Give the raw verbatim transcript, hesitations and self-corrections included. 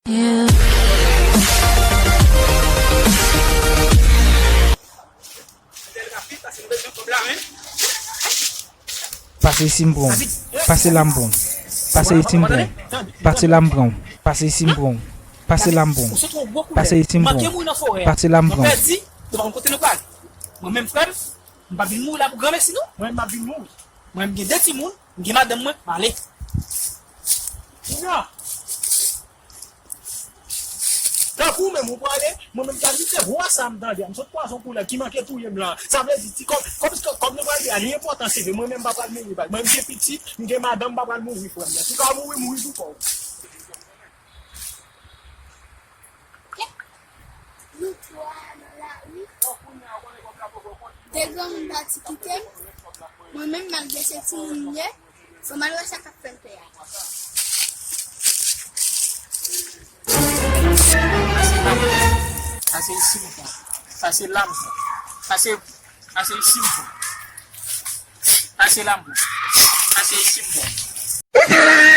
Pase isi m pran w. Pase la m pran w. Pase isi m pran w. Pase la m pran w. Pase isi m pran w. Pase la m pran w. Pase isi m pran w. Pase la m pran w. Mwen menm frè m, m pa vin mouri la pou granmesi non. Mwen m ap vin mouri. Mwen m gen de timoun, m gen madanm mwen, m ale. Kounya, tankou ou menm ou prale, mwen menm Kalite, vwa sa m tande a, m sot kwaze yon koulèv ki manke touye m lan. Sa vle di, ti kòb, kòb, kòb nou pral gen a, li enpòtan se vre, mwen menm m pa pral mouri, mwen m gen pitit, m gen madanm, m pa pral mouri frè m nan. Si w ka mouri, mouri pou kò w. Nou twa nan lari. De granmoun pati kite m. Mwen menm, malgre se timoun m ye, fò m al wè sa k ap fè m pè a. Pase isi m pran. Pase la m pran. Pase, pase isi m pran. Pase la m pran. Pase isi m pran.